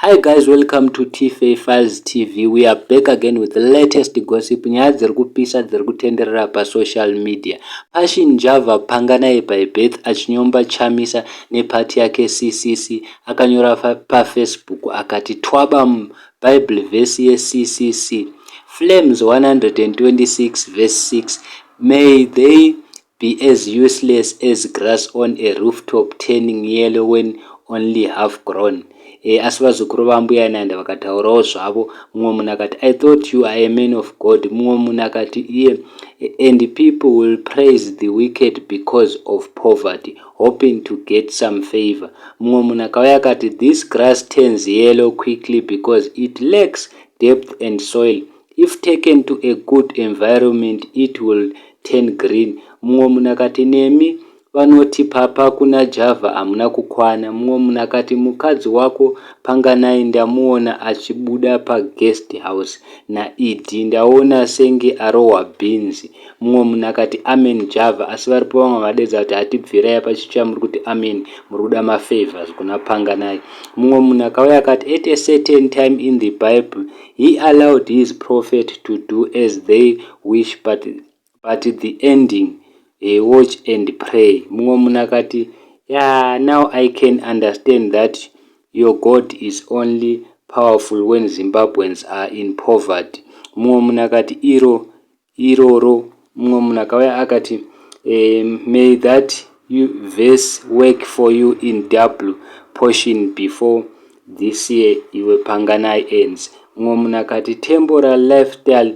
Hi guys, welcome to TFA Files TV. We are back again with the latest gossip. Nyaya dziri kupisa dziri kutenderera pasocial media. Passion Java, Panganai by birth, achinyomba Chamisa nepati yake CCC. Akanyora paFacebook akati twaba Bible verse yeCCC. Psalms 126 verse 6: "May they be as useless as grass on a rooftop, turning yellow when only half grown." Asi vazukuru vambuya Nehanda vakataurawo zvavo. Mumwe munhu akati, "I thought you are a man of God." Mumwe munhu akati iye, "And people will praise the wicked because of poverty, hoping to get some favor." Mumwe munhu akauya akati, "This grass turns yellow quickly because it lacks depth and soil. If taken to a good environment, it will turn green." Mumwe munhu akati, "Nemi vanoti papa kuna Java hamuna kukwana." Mumwe munhu akati, "Mukadzi wako Panganai ndamuona achibuda paguest house naEd, ndaona senge arohwa bhinzi." Mumwe munhu akati, "Amen, Java." Asi varipo vamwe vadedza kuti, "Hatibvirai pachicha, muri kuti amen, muri kuda mafavors kuna Panganai." Mumwe munhu akauya akati, "At a certain time in the Bible, he allowed his prophet to do as they wish, but the ending, watch and pray." Mumwe munhu akati, "Yeah, now I can understand that your God is only powerful when Zimbabweans are in poverty." Mumwe munhu akati, "Iro iroro." Mumwe munhu akauya akati, "May that verse work for you in double portion before this year, iwe Panganai, ends." Mumwe munhu akati, "Temporal lifestyle,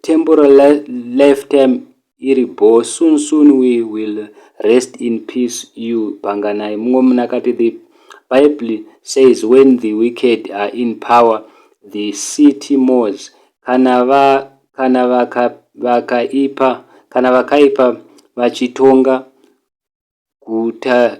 temporal lifetime iri bo. Soon soon we will rest in peace, you Panganai." Mumwe munhu akati, "The Bible says when the wicked are in power, the city mourns. Kana vakaipa vachitonga, guta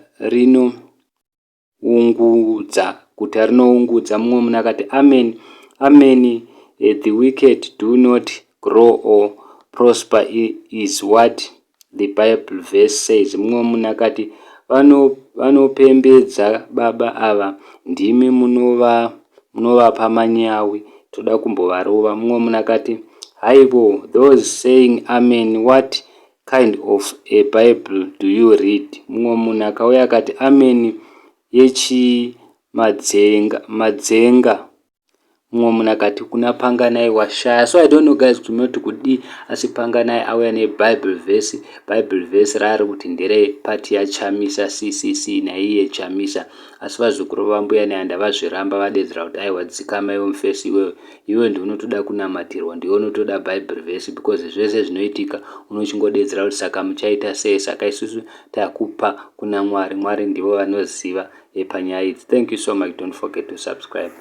rinoungudza, guta rinoungudza." Mumwe munhu akati, "Amen, amen. The wicked do not grow or prosper is what the Bible verse says." Mumwe munhu akati, "Vanopembedza baba ava, ndimi munovapa manyawi, toda kumbovarova." Mumwe munhu akati, "Haibo, those saying amen, what kind of a Bible do you read?" Mumwe munhu akauya akati, "Amen yechii, madzenga?" Mumwe munhu akati, "Kuna Panganai washaya." So I don't know guys kuti munoti kudii, asi Panganai auya nebible verse, Bible verse raari kuti nderepati yaChamisa, CCC, naiye Chamisa. Asi vazukuru vambuya Nehanda vazviramba, vadedzera kuti, "Aiwa, dzikama iwe mufesi iwewe, iwe ndiunotoda kunamatirwa, ndiwe unotoda Bible verse, because zvese zvinoitika unochingodedzera kuti saka muchaita sei? Saka isusu takupa kuna Mwari. Mwari ndivo vanoziva panyaya idzi." Thank you so much. Don't forget to subscribe.